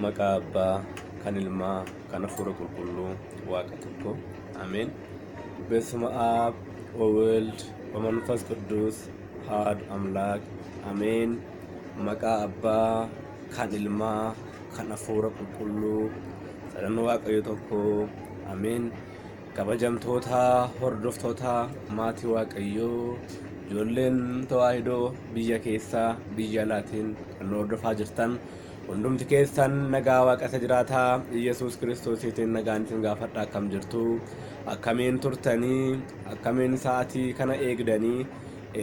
Maqaa Abbaa, kan Ilmaa, kan Hafuura Qulqulluu, Waaqa tokko. Ameen. በስመ አብ ወወልድ ወመንፈስ ቅዱስ አሐዱ አምላክ አሜን። Maqaa Abbaa, kan Ilmaa, kan Hafuura Qulqulluu, sadan Waaqayyo tokko. Ameen. Kabajamtoota hordoftoota maatii Waaqayyoo, ijoolleen Tawaahidoo biyya keessaa biyya alaatiin kan nu hordofaa jirtan hundumti keessan, nagaa Waaqa isa jiraataa Iyyasuus Kiristoosiitiin nagaan isin gaafadha. Akkam jirtu? Akkamiin turtanii? Akkamiin sa'aatii kana eegdanii?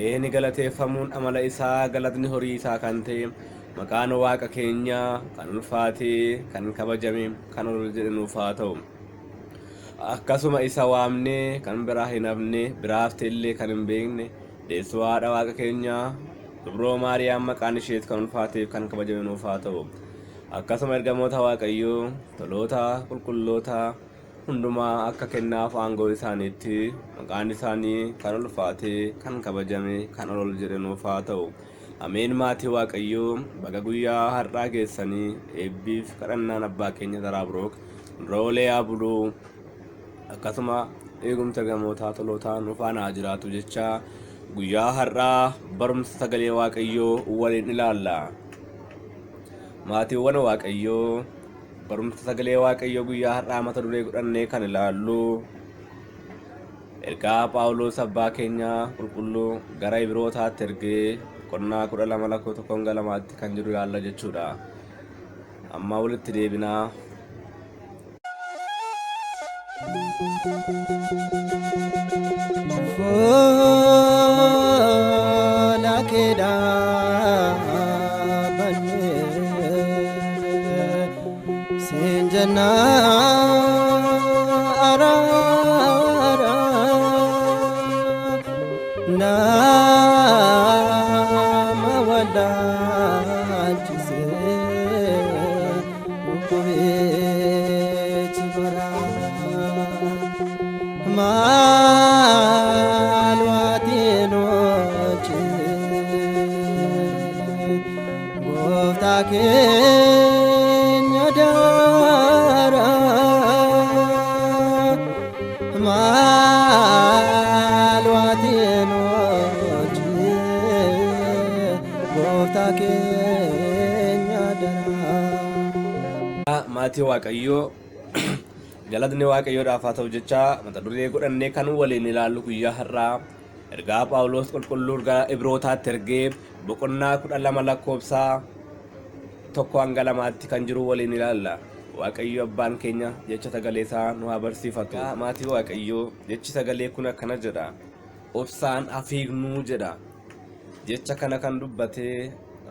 Eeni, galateeffamuun amala isaa, galatni horii isaa kan ta'e maqaan Waaqa keenyaa kan ulfaatee, kan kabajame, kan ol jedhe nuuf haa ta'u. Akkasuma isa waamnee kan biraa hin hafne, biraaf illee kan hin beekne, deessuu haadha Waaqa keenyaa Dubroo Maariyaam maqaan ishees kan ulfaateef kan kabajame nuuf haa ta'u. Akkasuma ergamoota Waaqayyoo, toloota, qulqulloota hundumaa akka kennaaf aangoo isaaniitti maqaan isaanii kan ulfaatee, kan kabajame, kan ol jedhe nuuf haa ta'u. Ameen. Maatii Waaqayyoo, baga guyyaa har'aa geessanii. Eebbiif kadhannaan abbaa keenya Taraa Birook nurra haa buluu, akkasuma eegumsa ergamootaa tolootaa nu faana haa jiraatu jecha, guyyaa har'aa barumsa sagalee Waaqayyoo waliin ilaalla. Maatiiwwan Waaqayyoo, barumsa sagalee Waaqayyoo guyyaa har'aa mata duree godhannee kan ilaallu ergaa Phaawulos abbaa keenya qulqulluu gara Ibrootaatti ergee boqonnaa 12 lakkoofsa 1 hanga 2tti kan jiru ilaalla jechuudha. Amma walitti deebinaa. Fuula kee dhaabannee siin jenna araara, nama wallaalchisee dhukkubichi bara maal waatiin hojii gooftaa keenya daara, maal waatiin hojii gooftaa keenya daara. Maatii Waaqayyoo, galatni Waaqayyoodhaaf haa ta'u jecha, mata duree godhannee kan waliin ilaallu guyyaa har'aa ergaa Phaawulos qulqulluu gara Ibrootaatti ergee boqonnaa 12 lakkoofsaa 1 hanga 2tti kan jiru waliin ilaalla. Waaqayyo abbaan keenya jecha sagalee isaa nu haa barsiifatu. Maatii Waaqayyoo, jechi sagalee kun akkana jedha: "Obsaan haa fiignuu" jedha. Jecha kana kan dubbatee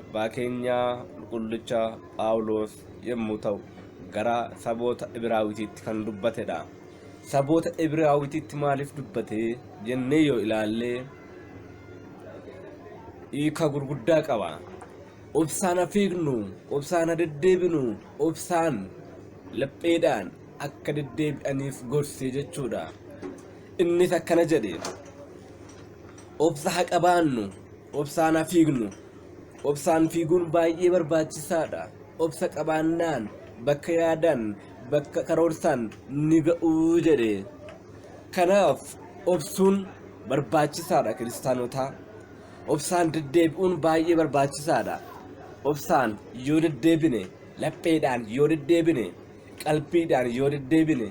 abbaa keenya qulqullicha Phaawulos yommuu ta'u, gara saboota Ibraawitiitti kan dubbatedha. Saboota Ibraawitiitti maaliif dubbate jennee yoo ilaalle, hiika gurguddaa qaba. Obsaan haa fiignu, obsaan haa deddeebinu, obsaan lapheedhaan akka deddeebi'aniif gorse jechuudha. Innis akkana jedhe: obsa haa qabaannu, obsaan haa fiignu. Obsaan fiiguun baay'ee barbaachisaadha. Obsa qabaannaan bakka yaadan, bakka karoorsan ni ga'uu jedhe. Kanaaf obsuun barbaachisaadha, kiristaanotaa. Obsaan deddeebi'uun baay'ee barbaachisaadha. Obsaan yoo deddeebine, lapheedhaan yoo deddeebine, qalbiidhaan yoo deddeebine,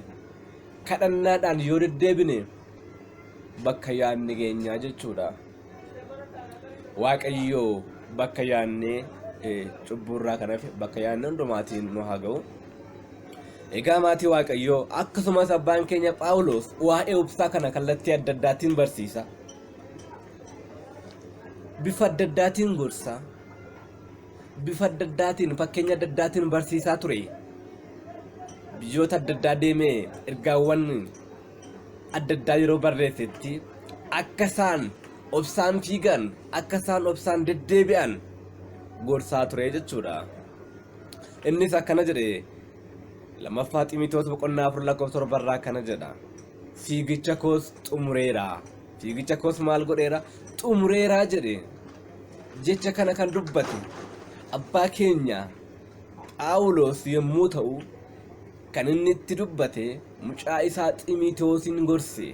kadhannaadhaan yoo deddeebine, bakka yaadne geenyaa jechuudha. Waaqayyoo bakka yaadnee, cubbuurraa kan hafe bakka yaadne hundumaatiin nu haa ga'u. Egaa maatii Waaqayyoo, akkasumas abbaan keenya Phaawulos waa'ee obsaa kana kallattii adda addaatiin barsiisa. Bifa adda addaatiin gorsa. Bifa adda addaatiin, fakkeenya adda addaatiin barsiisaa ture. Biyyoota adda addaa deemee ergaawwan adda addaa yeroo barreessetti akka isaan obsaan fiigan, akka isaan obsaan deddeebi'an gorsaa ture jechuudha. Innis akkana jedhe: Lammaffaa Ximitoos boqonnaa 4 lakkoofsa 7rraa akkana jedha: "Fiigicha koos xumureera." Fiigicha koos maal godheera? Xumureera jedhe. Jecha kana kan dubbate abbaa keenya Phaawulos yommuu ta'u, kan inni itti dubbate mucaa isaa Ximitewoosiin gorse.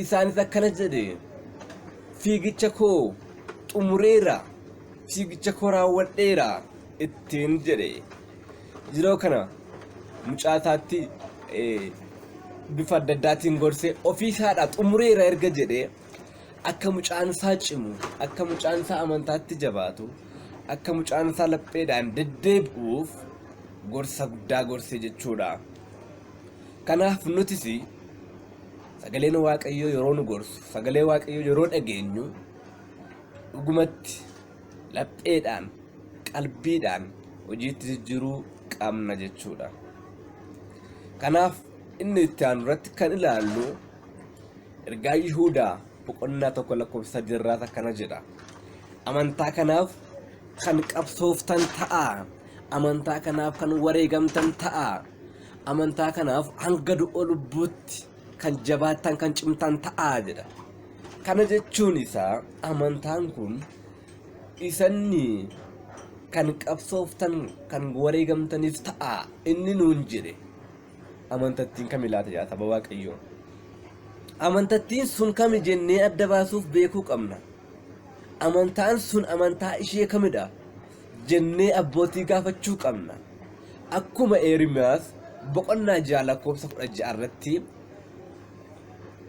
Isaanis akkana jedhe, Fiigicha koo xumureera, fiigicha koo raawwadheera ittiin jedhe. Yeroo kana mucaa isaatti bifa adda addaatiin gorsee ofii isaadhaa xumureera erga jedhee akka mucaan isaa cimu, akka mucaan isaa amantaatti jabaatu, akka mucaan isaa lapheedhaan deddeebi'uuf gorsa guddaa gorse jechuudha. Kanaaf nutis sagaleen Waaqayyoo yeroo nu gorsu, sagalee Waaqayyoo yeroo dhageenyu dhugumatti lapheedhaan, qalbiidhaan hojiitti jijjiiruu qabna jechuudha. Kanaaf inni itti aanu irratti kan ilaallu Ergaa Yihuudaa boqonnaa 1 lakkoofsa 3 irraas akkana jedha. Amantaa kanaaf kan qabsooftan ta'aa. Amantaa kanaaf kan wareegamtan ta'aa. Amantaa kanaaf hanga du'a lubbuutti kan jabaattan kan cimtan ta'aa jedha. Kana jechuun isaa amantaan kun isanni kan qabsooftan kan wareegamtaniif ta'aa inni nuun jedhe. Amantattiin kami laata yaa saba Waaqayyoo? Amantattiin sun kami jennee adda baasuuf beekuu qabna. Amantaan sun amantaa ishee kamidha jennee abbootii gaafachuu qabna. Akkuma Ermiyaas boqonnaa 6 lakkoofsa 16 irratti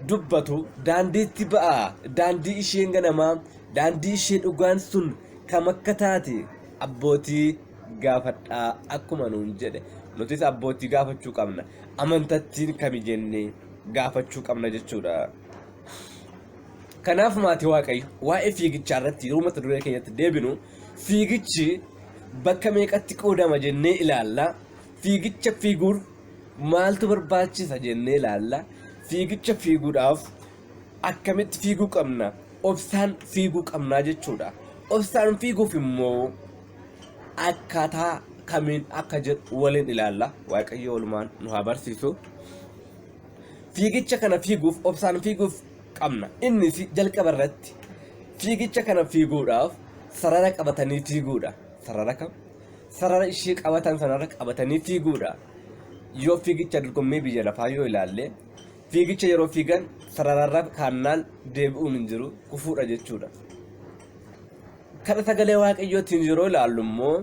dubbatu daandiitti ba'aa daandii isheen ganamaa daandii ishee dhugaan sun kam akka taate abbootii gaafadhaa akkuma nuun jedhe nutis abbootii gaafachuu qabna amantattiin kami jennee gaafachuu qabna jechuudha. Kanaaf maatii Waaqayyo waa'ee fiigichaa irratti yeroo mata duree keenyatti deebinu fiigichi bakka meeqatti qoodama jennee ilaalla. Fiigicha fiiguuf maaltu barbaachisa jennee ilaalla. Fiigicha fiiguudhaaf akkamitti fiiguu qabna? Obsaan fiiguu qabnaa jechuudha. Obsaan fiiguuf immoo akkaataa kamiin akka jedhu waliin ilaalla. Waaqayyo walumaan nu haa barsiisu. Fiigicha kana fiiguuf obsaan fiiguuf qabna. Innis jalqaba irratti fiigicha kana fiiguudhaaf sarara qabatanii fiiguudha. Sarara kam? Sarara ishee qabatan sanarra qabatanii fiiguudha. Yoo fiigicha dorgommii biyya lafaa yoo ilaalle fiigicha yeroo fiigan sarararra kaannaan deebi'uun hin jiru kufuudha jechuudha. Kana sagalee Waaqayyootiin yeroo ilaallu immoo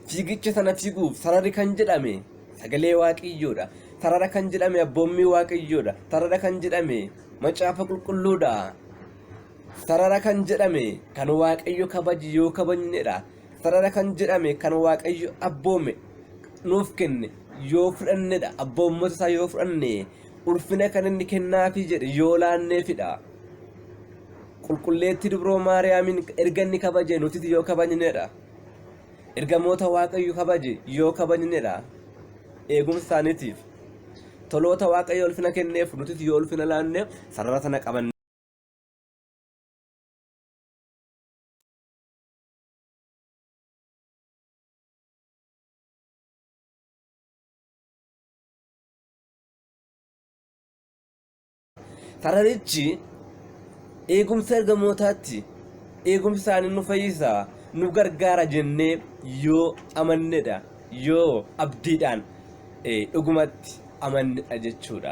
fiigicha sana fiiguuf sararri kan jedhame sagalee Waaqayyoodha. Sarara kan jedhame abboommii Waaqayyoodha. Sarara kan jedhame macaafa qulqulluudha. Sarara kan jedhame kan Waaqayyo kabaje yoo kabajnedha. Sarara kan jedhame kan Waaqayyo abboome nuuf kenne yoo fudhannedha. Abboommota isaa yoo fudhanne ulfina kan inni kennaafii jedhe yoo laanneefidha. Qulqulleettii Dubroo Maariyaamiin erga inni kabaje nutis yoo kabajnedha. Ergamoota Waaqayyo kabaje yoo kabajnedha. Eegumsa isaaniitiif toloota Waaqayyo ulfina kenneef nutis yoo ulfina laanne sarara sana qabanne. Sararichi eegumsa ergamootaatti eegumsi isaanii nu fayyisa nu gargaara jennee yoo amannedha yoo abdiidhaan dhugumatti amannedha jechuudha.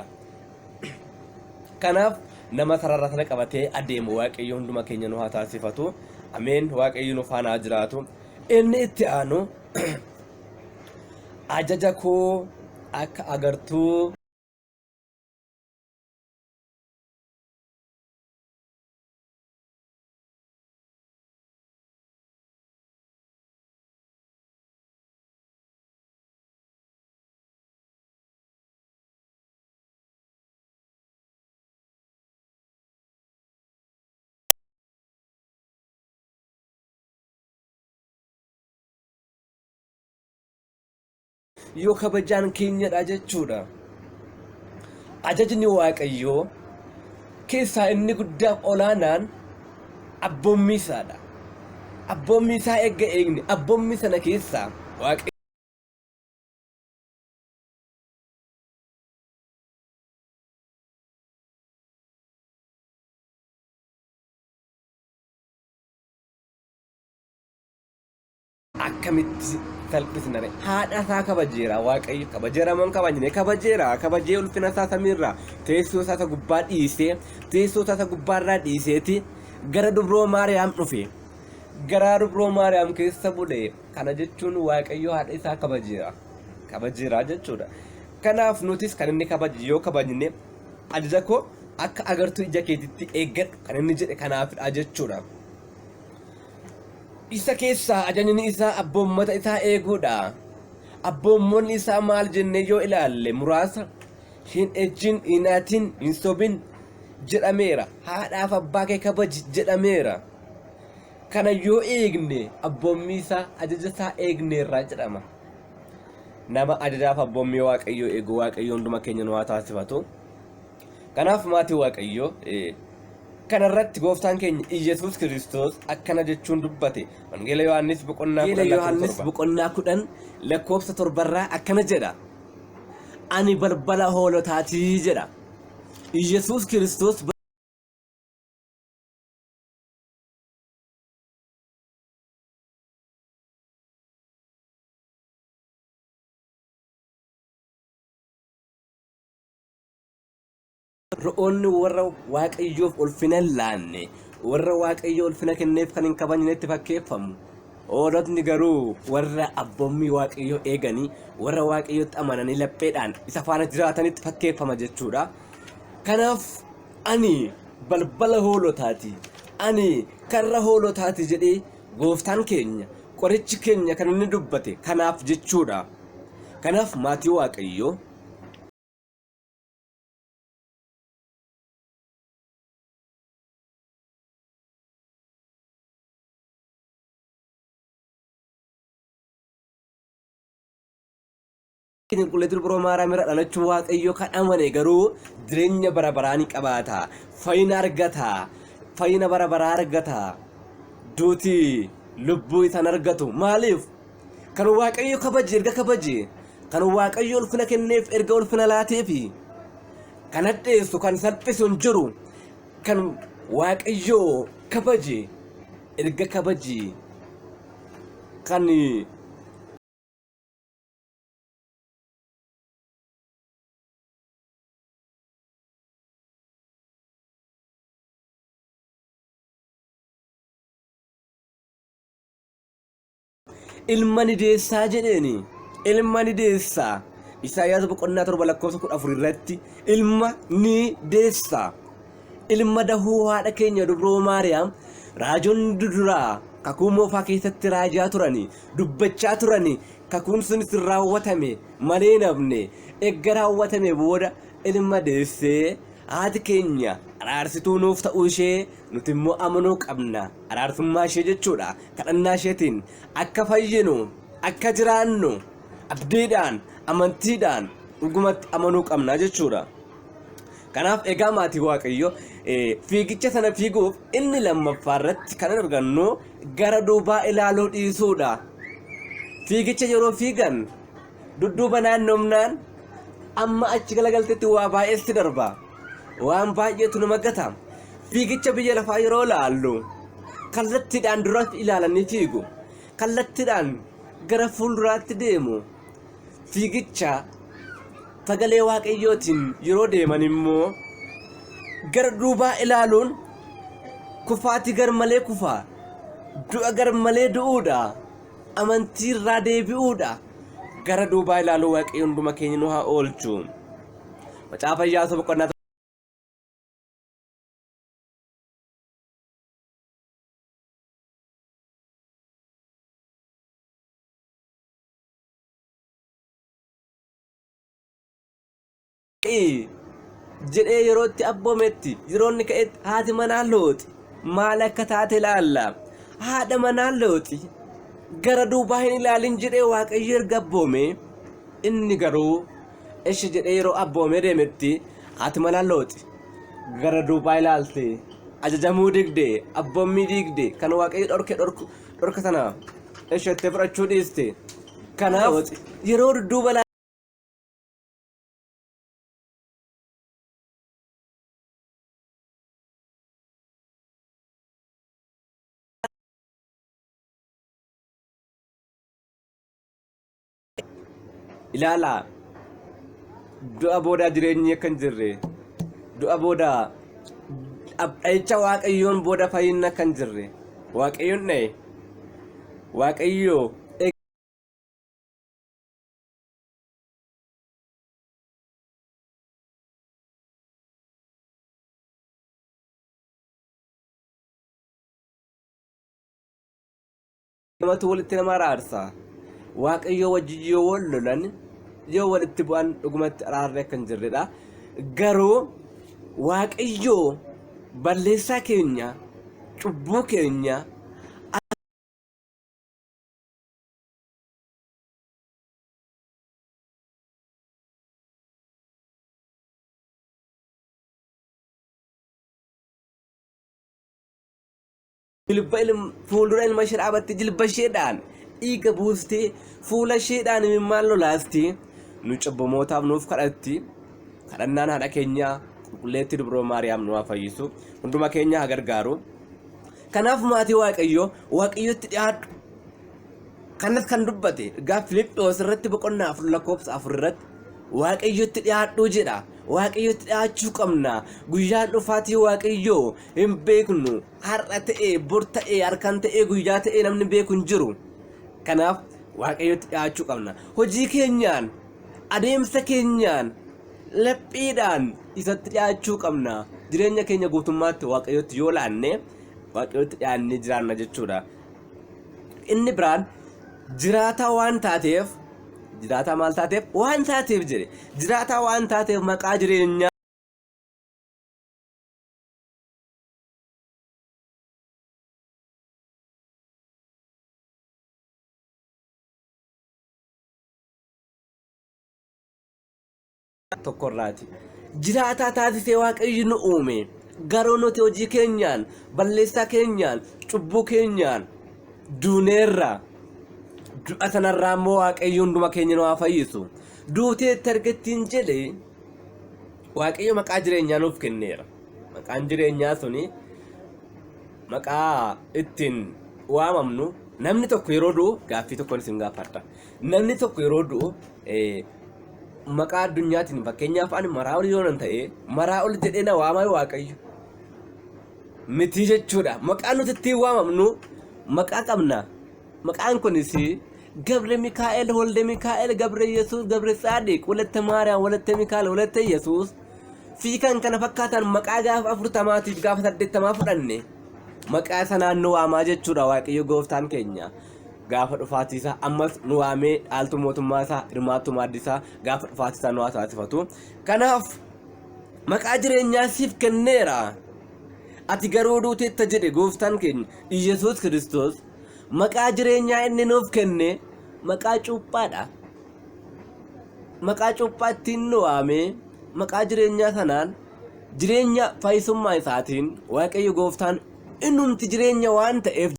Kanaaf nama sarara sana qabatee adeemu Waaqayyo hunduma keenya nu haa taasifatu. Ameen. Waaqayyo nu faana haa jiraatu. Inni itti aanu ajaja koo akka agartuu yoo kabajaan keenyadha jechuudha. Ajajni Waaqayyoo keessaa inni guddaaf olaanaan abboommii isaadha. Abboommii isaa eegga eegne abboommii sana keessaa Waaqayyo akkamitti Salphisna ree? Haadha isaa kabajeera Waaqayyo. Kabajeera moo hin kabajne? Kabajeera. Kabajee ulfina isaa samiirraa teessoo isaa isa gubbaa dhiisee teessoo isaa isa gubbaarraa dhiiseeti gara dubroo Maariyaam dhufe. Garaa dubroo Maariyaam keessa bule. Kana jechuun Waaqayyo haadha isaa kabajeera. Kabajeera jechuudha. Kanaaf nutis kan inni kabaje yoo kabajne ajaja koo akka agartuu ija keetitti eeggadhu kan inni jedhe kanaafidha jechuudha. Isa keessaa ajajni isaa abboommota isaa eeguudha. Abboommonni isaa maal jennee yoo ilaalle muraasa hin ejjin, hin hatin, hin sobin jedhameera. Haadhaaf abbaa kee kabaji jedhameera. Kana yoo eegne abboommii isaa ajaja isaa eegneerra jedhama. Nama ajajaaf abboommii Waaqayyoo eegu Waaqayyo hunduma keenya nu haa taasifatu. Kanaaf maatii Waaqayyoo kanarratti gooftaan keenya Iyyasuus Kiristoos akkana jechuun dubbate. Wangeela Yohaannis boqonnaa 10 lakkoofsa Yohaannis 7. Boqonnaa 10 lakkoofsa 7 irraa akkana jedha. Ani balbala hoolotaatii jedha. Iyyasuus Kiristoos Re'oonni warra Waaqayyoof ulfina hin laanne, warra Waaqayyo ulfina kenneef kan hin kabajnetti fakkeeffamu. Hoolotni garuu warra abboommii Waaqayyoo eeganii, warra Waaqayyotti amananii lapheedhaan isa faana jiraatanitti fakkeeffama jechuudha. Kanaaf ani balbala hoolotaati, ani karra hoolotaati jedhee gooftaan keenya, qorichi keenya kan inni dubbate kanaaf jechuudha. Kanaaf maatii Waaqayyoo Qulqulleettii Dubroo Maariyaam irra dhalachuu Waaqayyoo kan amane garuu jireenya bara baraa ni qabaata. Fayyina argata. Fayyina bara baraa argata. Duuti lubbuu isaan argatu. Maaliif? Kan Waaqayyo kabaje erga kabaje, kan Waaqayyo ulfina kenneef erga ulfina laateefi, kan hadheessu kan salphisu hin jiru, kan Waaqayyo kabaje erga kabaje, kan Ilma ni deessaa jedheeni. Ilma ni deessaa. Isaayyaas boqonnaa 7 lakkoofsa 14 irratti ilma ni deessaa. Ilma dahuu haadha keenya dubroo Maariyaam raajonni duduraa kakuu moofaa keessatti raajaa turani, dubbachaa turani, kakuun sunis raawwatame malee hin hafne. Erga raawwatame booda ilma deessee haati keenya araarsituu nuuf ta'uu ishee nuti immoo amanuu qabna. Araarsummaa ishee jechuudha. Kadhannaa isheetiin akka fayyinu, akka jiraannu abdiidhaan, amantiidhaan dhugumatti amanuu qabna jechuudha. Kanaaf egaa maatii Waaqayyo fiigicha sana fiiguuf inni lammaffaa irratti kan argannu gara duubaa ilaaluu dhiisuudha. Fiigicha yeroo fiigan dudduuba naannomnaan amma achi galagaltetti waa baay'eetti darba. Waan baay'eetu nama gata. Fiigicha biyya lafaa yeroo ilaallu kallattiidhaan dura ilaalanii fiigu. Kallattiidhaan gara fuulduraatti deemu. Fiigicha sagalee Waaqayyootiin yeroo deeman immoo gara duubaa ilaaluun kufaatii gar malee kufaa, du'a gar malee du'uudha, amantii irraa deebi'uudha. Gara duubaa ilaaluu Waaqayyo hunduma keenya nu haa oolchu. Macaafa Iyyaasuu boqonnaa Ka'i! jedhee yeroo itti abboometti, yeroo inni ka'etti haati manaa Looxi maal akka taate ilaalla. Haadha manaa Looxi gara duubaa hin ilaalin jedhee Waaqayyo erga abboome, inni garuu ishi jedhee yeroo abboomee deemetti haati manaa Looxi gara duubaa ilaalte, ajajamuu digde, abboommii diigde, kan Waaqayyo dhorke dhorka sana isheettee fudhachuu dhiiste. Kanaaf yeroo dudduuba Ilaalaa du'a booda jireenyi akka hin jirre, du'a booda dha'icha Waaqayyoon booda fayyinni akka hin jirre, Waaqayyoon dha'e, Waaqayyoo namatu walitti nama araarsa. Waaqayyoo wajjin yoo wal lolan, yoo walitti bu'an dhugumatti araarri akka hin jirredha. Garuu Waaqayyoo balleessaa keenya, cubbuu keenya jilba fuuldura ilma ishee dhaabattee jilba isheedhaan dhiiga buustee fuula isheedhaan imimmaan lolaastee nu cubbamootaaf nuuf kadhatti. Kadhannaan haadha keenyaa qulqulleettii dubroo Maariyaam nu haa fayyisu, hunduma keenya haa gargaaru. Kanaaf maatii Waaqayyoo, Waaqayyotti dhiyaadhu. Kanas kan dubbate egaa Filiphiyos irratti boqonnaa 4 lakkoofsa 4 irratti Waaqayyotti dhiyaadhuu jedha. Waaqayyotti dhiyaachuu qabna. Guyyaan dhufaatii Waaqayyoo hin beeknu. Har'a ta'ee, bor ta'ee, harkan ta'ee, guyyaa ta'ee namni beeku hin jiru. Kanaaf Waaqayyotti dhiyaachuu qabna. Hojii keenyaan, adeemsa keenyaan, laphiidhaan isatti dhiyaachuu qabna. Jireenya keenya guutummaatti Waaqayyotti yoo laanne Waaqayyotti dhiyaannee jiraanna jechuudha. Inni biraan jiraataa waan taateef, jiraataa maal taateef? Waan taateef jedhe. Jiraataa waan taateef maqaa jireenyaa tokkorraati. Jiraataa taasisee Waaqayyo nu uume. Garuu nuti hojii keenyaan, balleessaa keenyaan, cubbuu keenyaan duuneerra. Du'a sanarraa immoo Waaqayyo hunduma keenya nu haa fayyisu. Duuteetti argattiin jedhe Waaqayyo maqaa jireenyaa nuuf kenneera. Maqaan jireenyaa suni maqaa ittiin waamamnu. Namni tokko yeroo du'u, gaaffii tokkoon isin gaafadha. Namni tokko yeroo du'u maqaa addunyaatiin, fakkeenyaaf ani maraa ol yoo nan ta'e, maraa ol jedhee na waamaa Waaqayyo? Miti jechuudha. Maqaan nuti ittiin waamamnu maqaa qabna. Maqaan kunis Gabre Mikaa'el, Wolde Mikaa'el, Gabre Yesuus, Gabre Tsaadiq, Walatte Maariyaam, Walatte Mikaa'el, Walatte Yesuus fi kan kana fakkaatan maqaa gaafa afurtamaatiif gaafa saddeettamaa fudhanne maqaa sanaan nu waamaa jechuudha. Waaqayyo gooftaan keenya gaafa dhufaatii isaa ammas nu waamee dhaaltuu mootummaa isaa, hirmaattuu maaddii isaa gaafa dhufaatii isaa nu haa taasifatu. Kanaaf maqaa jireenyaa siif kenneera. Ati garuu duuteetta jedhe gooftaan keenya Iyyasuus Kiristoos. Maqaa jireenyaa inni nuuf kenne maqaa cuuphaadha. Maqaa cuuphaa ittiin nu waamee maqaa jireenyaa sanaan jireenya fayyisummaa isaatiin Waaqayyo gooftaan innumti jireenya waan ta'eef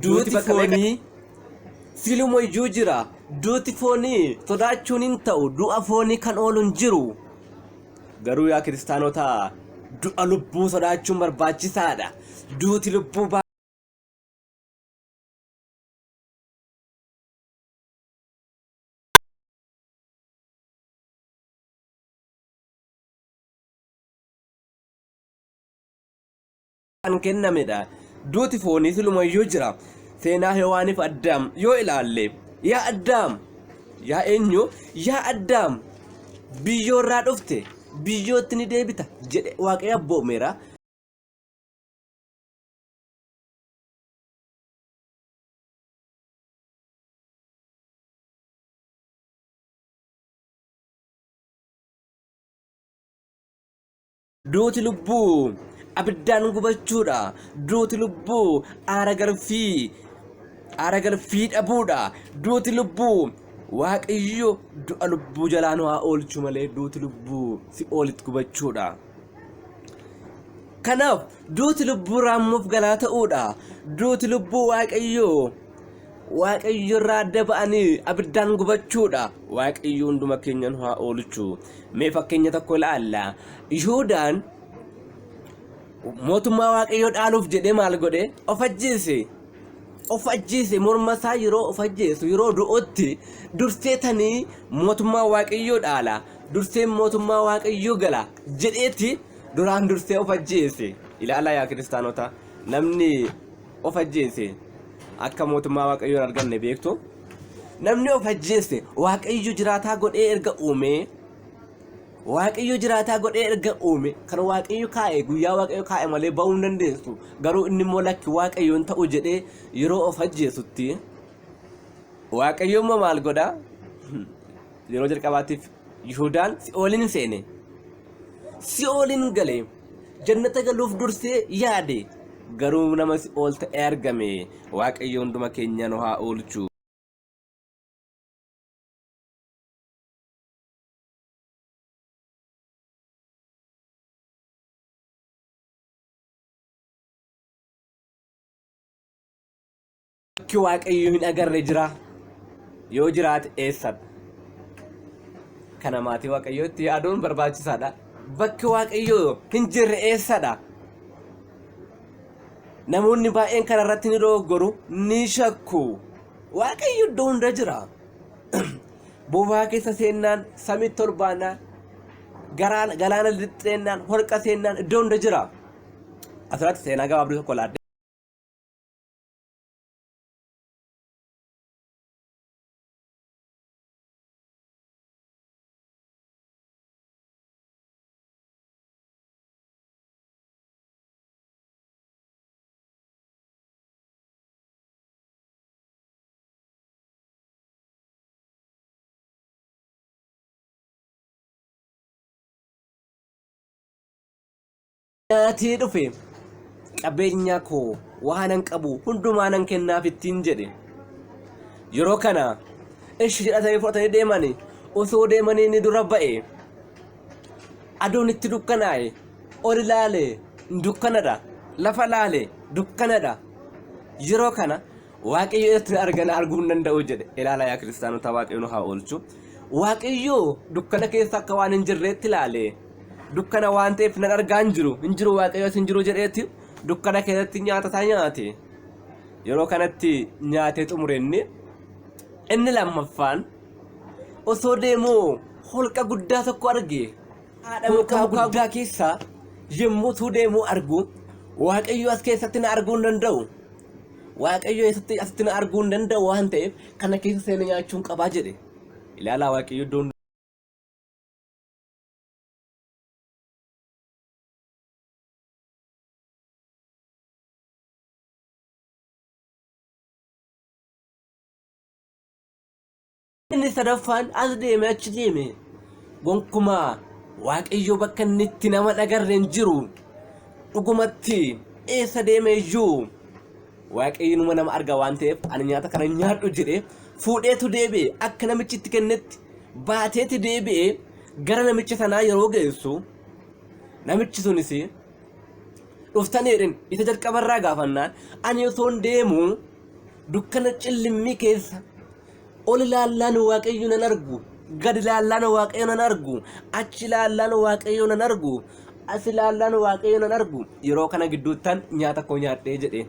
Duuti bakka meeqa foonii siluma iyyuu jira. Duuti foonii sodaachuun hin ta'u. Du'a foonii kan oolu hin jiru. Garuu yaa kiristaanotaa, du'a lubbuu sodaachuun barbaachisaadha. Duuti lubbuu kan kennamedha. Duuti foonii silumayyuu jira. Seenaa Hewaaniif Addaam yoo ilaalle, yaa Addaam, yaa eenyu, yaa Addaam, biyyoo irraa dhufte biyyootti ni deebita jedhe Waaqayyo abboomeera. Duuti lubbuu abiddaan gubachuudha. Duuti lubbuu aara galfii aara galfii dhabuudha. Duuti lubbuu Waaqayyo du'a lubbuu jalaa nu haa oolchu malee duuti lubbuu si'oolitti gubachuudha. Kanaaf duuti lubbuu raammuuf galaa ta'uudha. Duuti lubbuu Waaqayyoo Waaqayyo irraa adda ba'anii abiddaan gubachuudha. Waaqayyo hunduma keenya nu haa oolchu. Mee fakkeenya tokko ilaalla. Yihuudaan mootummaa Waaqayyoo dhaaluuf jedhee maal godhe? Of ajjeese. Of ajjeese morma isaa yeroo of ajjeesu yeroo du'utti dursee tanii mootummaa Waaqayyoo dhaala. Dursee mootummaa Waaqayyoo gala jedheeti duraan dursee of ajjeese. Ilaalaa yaa kiristaanota namni of ajjeese akka mootummaa Waaqayyoo hin arganne beektu. Namni of ajjeese Waaqayyo jiraataa godhee erga uumee Waaqayyo jiraataa godhee erga uume kan Waaqayyo kaa'e guyyaa Waaqayyo kaa'e malee ba'uu hin dandeessu. Garuu inni immoo lakki Waaqayyo hin ta'u jedhee yeroo of ajjeesutti Waaqayyo immoo maal godha? Yeroo jalqabaatiif Yihudaan si'oolin seene. Si'oolin gale. Jannata galuuf dursee yaade. Garuu nama si'ool ta'ee argame. Waaqayyo hunduma keenya nu haa oolchu. Bakki Waaqayyo hin agarre jira. Yoo jiraate eessadha? Kana maatii Waaqayyootti yaaduun barbaachisaadha. Bakki Waaqayyo hin jirre eessadha? Namoonni baay'een kana irratti ni dogoggoru, ni shakku. Waaqayyo iddoo hunda jira. Bobaa keessa seennaan, samiitti ol baanaan, galaana lixxeennaan, holqa seennaan iddoo hunda jira. Asirratti seenaa gabaabduu tokko laadde. Nyaatee dhufe qabeenya koo waanan qabu hundumaa nan kennaaf ittiin jedhe. Yeroo kana ishi jedhatanii fudhatanii deemani osoo deemanii inni dura ba'e aduun itti dukkanaa'e ol ilaale dukkanadha lafa laale dukkanadha yeroo kana Waaqayyo irratti argana arguu hin danda'u jedhe. Ilaalaa yaa kiristaanota Waaqayyo nu haa oolchu. Waaqayyo dukkana keessa akka waan hin jirreetti ilaale. Dukkana waan ta'eef nan argaa hin jiru. Hin jiru Waaqayyo as hin jiru jedheetti dukkana keessatti nyaata isaa nyaate. Yeroo kanatti nyaatee xumure inni. Inni lammaffaan osoo deemuu holqa guddaa tokko arge. Haadha mukaa guddaa keessa yommuu utuu deemuu argu Waaqayyo as keessatti na arguu hin danda'u. Waaqayyo eessatti asitti na arguu hin danda'u waan ta'eef kana keessa seenee nyaachuun qabaa jedhe. Ilaalaa Waaqayyo iddoo Inni sadaffaan as deeme achi deeme gonkumaa Waaqayyo bakka inni itti nama dhagarre hin jiru. Dhugumatti eessa deeme iyyuu Waaqayyo numa nama arga waan ta'eef ani nyaata kana hin nyaadhu jedhee fuudheetu deebi'e akka namichi itti kennetti baateeti deebi'e gara namicha sanaa yeroo geessu namichi sunis dhuftanii jedhin isa jalqabarraa gaafannaan ani osoon deemu dukkana cillimmii keessa Ol ilaallaan Waaqayyo nan argu, gad ilaallaan Waaqayyo nan argu, achi ilaallaan Waaqayyo nan argu, as ilaallaan Waaqayyo nan argu. Yeroo kana gidduuttan nyaata koo nyaadhee jedhe.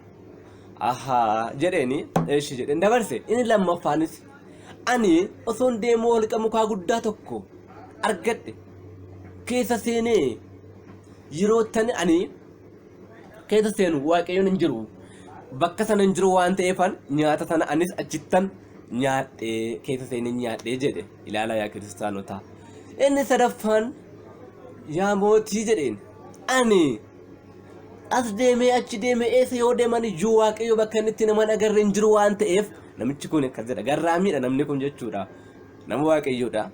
Ahaa jedheeni eshi jedheen dabarse. Inni lammaffaanis ani osoon deemuu holqa mukaa guddaa tokko argadhe keessa seenee yeroo tani ani keessa seenu waaqayyoon hin jiru. Bakka sana hin jiru waan ta'eefan nyaata sana anis achittan nyaadhee keessa seenee nyaadhee jedhe. Ilaalaa yaa kiristaanotaa. Inni sadaffaan yaa mootii jedheen ani as deemee achi deemee eessa yoo deeman iyyuu waaqayyo bakka inni itti nama hin agarre hin jiru waan ta'eef namichi kun akkas jedha garraamiidha namni kun jechuudha. Nama waaqayyoodha.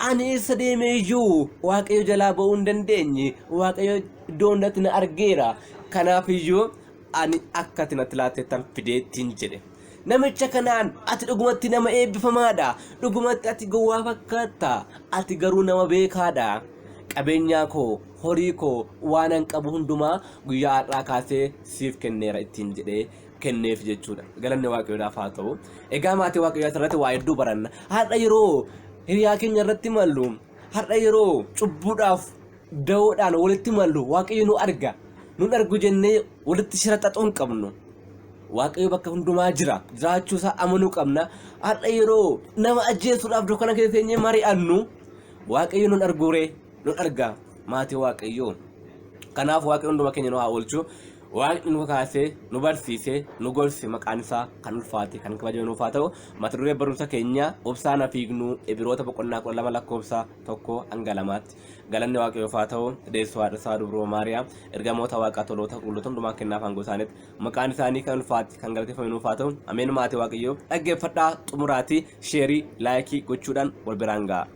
Ani eessa deemee iyyuu Waaqayyo jalaa ba'uu hin dandeenye. Waaqayyo iddoo hundatti na argeera. Kanaaf iyyuu ani akka ati natti laattettan fideettiin jedhe. Namicha kanaan ati dhugumatti nama eebbifamaadha. Dhugumatti ati gowwaa fakkaatta. Ati garuu nama beekaadha. Qabeenyaa koo, horii koo, waanan qabu hundumaa guyyaa har'aa kaasee siif kenneera ittiin jedhee kenneef jechuudha. Galanni Waaqayyoodhaaf haa ta'u. Egaa maatii Waaqayyoo asirratti waa hedduu baranna. Har'a yeroo hiriyaa keenya irratti mallu, har'a yeroo cubbuudhaaf dawoodhaan walitti mallu Waaqayyo nu arga. Nun argu jennee walitti shira xaxuu hin qabnu. Waaqayyo bakka hundumaa jira. Jiraachuu isaa amanuu qabna. Har'a yeroo nama ajjeesuudhaaf dukkana keessa teenyee mari'annu Waaqayyo nun arguuree nun arga maatii Waaqayyoo. Kanaaf Waaqayyo hunduma keenya nu haa oolchu. Waaqni nu kakaasee, nu barsiise, nu gorse maqaan isaa kan ulfaate kan kabajame nuuf haa ta'u. Mata duree barumsa keenya obsaan haa fiignuu Ibiroota boqonnaa 12 lakkoofsa 1 hanga 2tti. Galanni Waaqayyoof haa ta'u. Deessuu haadha isaa dubroo Maariyaam, ergamoota Waaqaa toloota qulqulloota hundumaa kennaaf aangoo isaaniitti. Maqaan isaanii kan ulfaate kan galateeffame nuuf haa ta'u. Ameen maatii Waaqayyoo dhaggeeffadhaa xumuraatii sheerii laayikii gochuudhaan wal biraan ga'a.